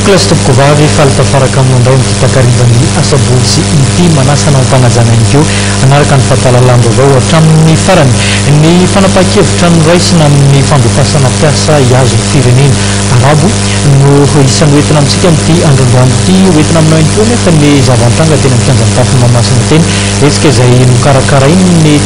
Tompokolahy sy tompokovavy, faly tafaraka aminao indray amin'ity takarivan'ny asabotsy ity. Manasa anao am-panajana ihany koa hanaraka ny fampahalalam-baovao hatramin'ny farany. Ny fanapahan-kevitra noraisina amin'ny fandefasana mpiasa hihazo ny firenena arabo no isan'ny hoentina amintsika amin'ity androandroany ity. Hoentina aminao ihany koa anefa ny zava-nitranga teny amin'ny kianjan'ny Tafon'i Mahamasina teny. Hetsika izay nokarakarain'ny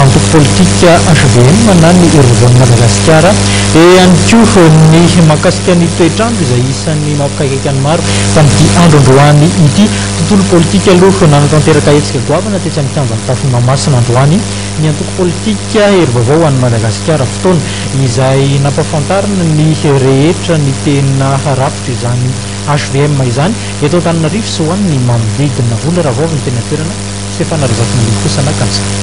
antoko politika hvm na ny Hery Vaovaon'i Madagasikara. Ihany koa ny mahakasika ny toetr'andro izay isan'ny mampikaikaika ny maro tamin'ity andro androany ity. Tontolo politika aloha, nanatanteraka hetsika goavana tetsy amin'ny kianjan'ny Tafon'i Mahamasina androany ny antoko politika Hery Vaovao ho an'i Madagasikara. Fotoana izay nampahafantarina ny rehetra ny tena rafitr'izany hvm izany eto Antananarivo sy ho an'ny manodidina. Vola Ravaovy ny teny an-toerana, Stefana Razafinandimby kosa naka ny sary.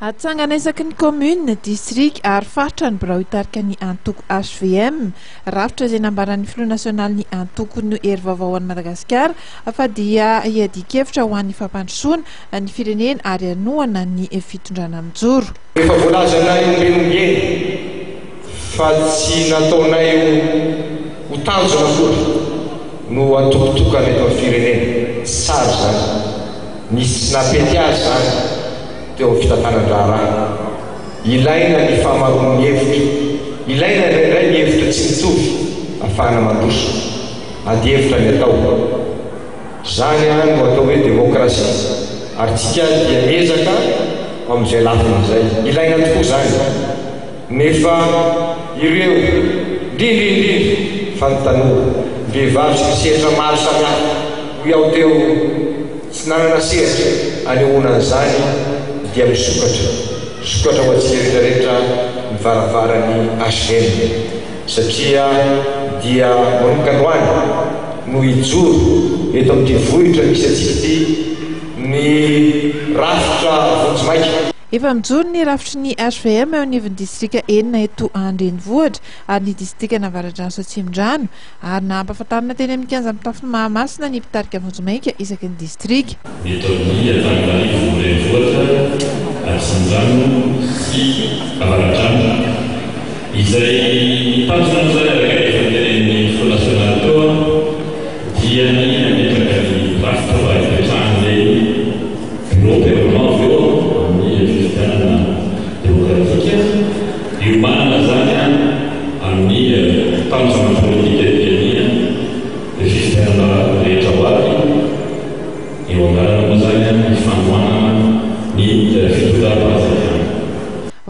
Hatsangana isaky ny kaominina, distrika ary faritra ny birao hitarika ny antoko hvm. Rafitra izay nambaran'ny filoha nasionalin'ny antoko ny Hery Vaovao ho an'i Madagasikara fa dia hiadian-kevitra ho an'ny fampandrosoana ny firenena ary hanohana ny fitondrana mijoro. Efa voalazanay ombieny ombieny fa tsy nataonay ho tanjona akory no antoko tokana eto amin'ny firenena. Tsy tsara izany. Nisy tsy nampety azy izany teo amin'ny fitantanan-draharaha. Ilaina ny fahamaroan'ny hevitra. Ilaina indraindray ny hevitra tsy mitovy ahafahana mandroso. Adihevitra ny atao. Izany no atao hoe demokrasia ary tsika dia miezaka amin'izay lafiny izay. Ilaina tokoa izany. Nefa ireo, indrindra indrindra fa ny tanora, ny vehivavy sy ny sehatra maro samihafa, hoy aho teo, tsy nanana sehatra anehoana an'izany dia misokatra, misokatra ho antsika rehetra rehetra ny varavaran'ny HVM satria dia manomboka androany no hijoro eto amin'ity vohitra misy antsika ity ny rafitra vonjimaika. Efa mijoro ny rafitry ny hvm eo anivon'ny distrika enina eto an-drenivohitra ary ny distrikan'Avaradrano sy Atsimondrano ary nampahafantarina teny amin'ny kianja mitafon'i Mahamasina ny mpitarika vonjimaika isaky ny distrika. Ny eto amin'ny Antananarivo renivohitra, Atsimondrano sy Avaradrano izay ny tanjona moa izany araka ny efa notenenin'ny filoha nasionaly teo dia ny hametraka ny rafitra mba hipetrahan'ilay Bureau permanent avy eo amin'ny fifidianana demokratika, hiomanana izany amin'ny tanjona politika dia ny fifidianana rehetra ho avy, eo an-dalana moa izany ny fanohanana ny fitondram-panjakana.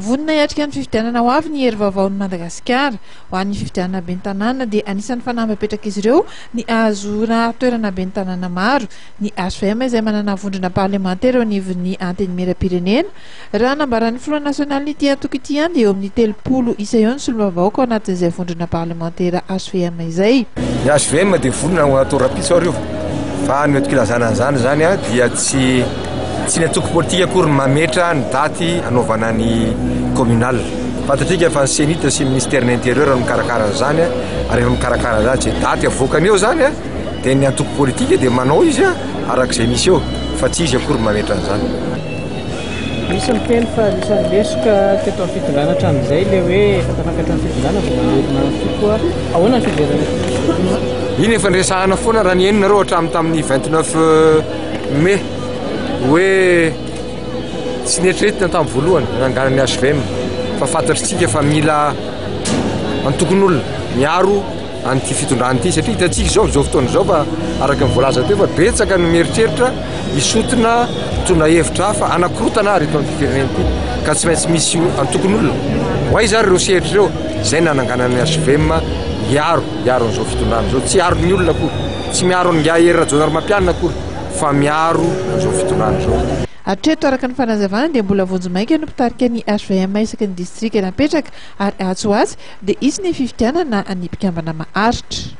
Vonona hiatrika ny fifidianana ho avy ny Hery Vaovaon'i Madagasikara. Ho an'ny fifidianana ben'ny tanàna dia anisan'ny fanamby apetrak'izy ireo ny hahazoana toerana ben'ny tanàna maro. Ny hvm izay manana vondrona parlemantera eo anivon'ny Antenimierampirenena. Raha nambaran'ny filoha nasionalin'ity antoko ity ihany dia eo amin'ny 30 isa eo ny solombavambahoaka ao anatin'izay vondrona parlemantera hvm izay. Ny hvm dia vonona ho atao rahampitso ary io fa ny entiko ilazana an'izany izany dia tsy tsy ny antoko politika akory no mametra ny daty hanaovana ny communal. Fantatsika fa ny CENIT sy ny ministère ny intérieur no mikarakara an'izany ary rehefa mikarakara an'izany izay daty avoakany eo izany Dia ny antoko politika dia manao izy araka izay misy eo fa tsy izy akory no mametra an'izany. Misy miteny fa anisan'ny lesoka teto amin'ny fitondrana hatramin'izay ilay hoe efa tafakatra ny fitondrana vao manorina antoko. Ahoana ny fijerena ity lesoka ity? Iny efa niresahana foana raha nihaino nareo hatramin'ny tamin'ny 29 mai hoe tsy neritreretina tamin'ny voalohany nananganana ny HVM fa fantatritsika fa mila antokon'olona miaro an'ity fitondrana ity satria hitantsika izao amin'izao fotoana izao fa araka ny voalaza teo fa betsaka no mieritreritra hisotona hitondra hevitra hafa hanakorotana ary eto amin'ity firenena ity ka tsy maintsy misy antokon'olona ho aiza ary ireo sehatra ireo izay nananganana ny HVM hiaro hiaro an'izao fitondrana izao tsy hiaro ny olona akory tsy miaro an'ingahy Hery Rajaonarimampianina akory fa miaro an'izao fitondrana izao. Hatreto, araka ny fanazavana, dia mbola vonjimaika no mpitarika ny HVM isaky ny distrika napetraka ary atsy ho atsy dia hisy ny fifidianana ny mpikambana maharitra.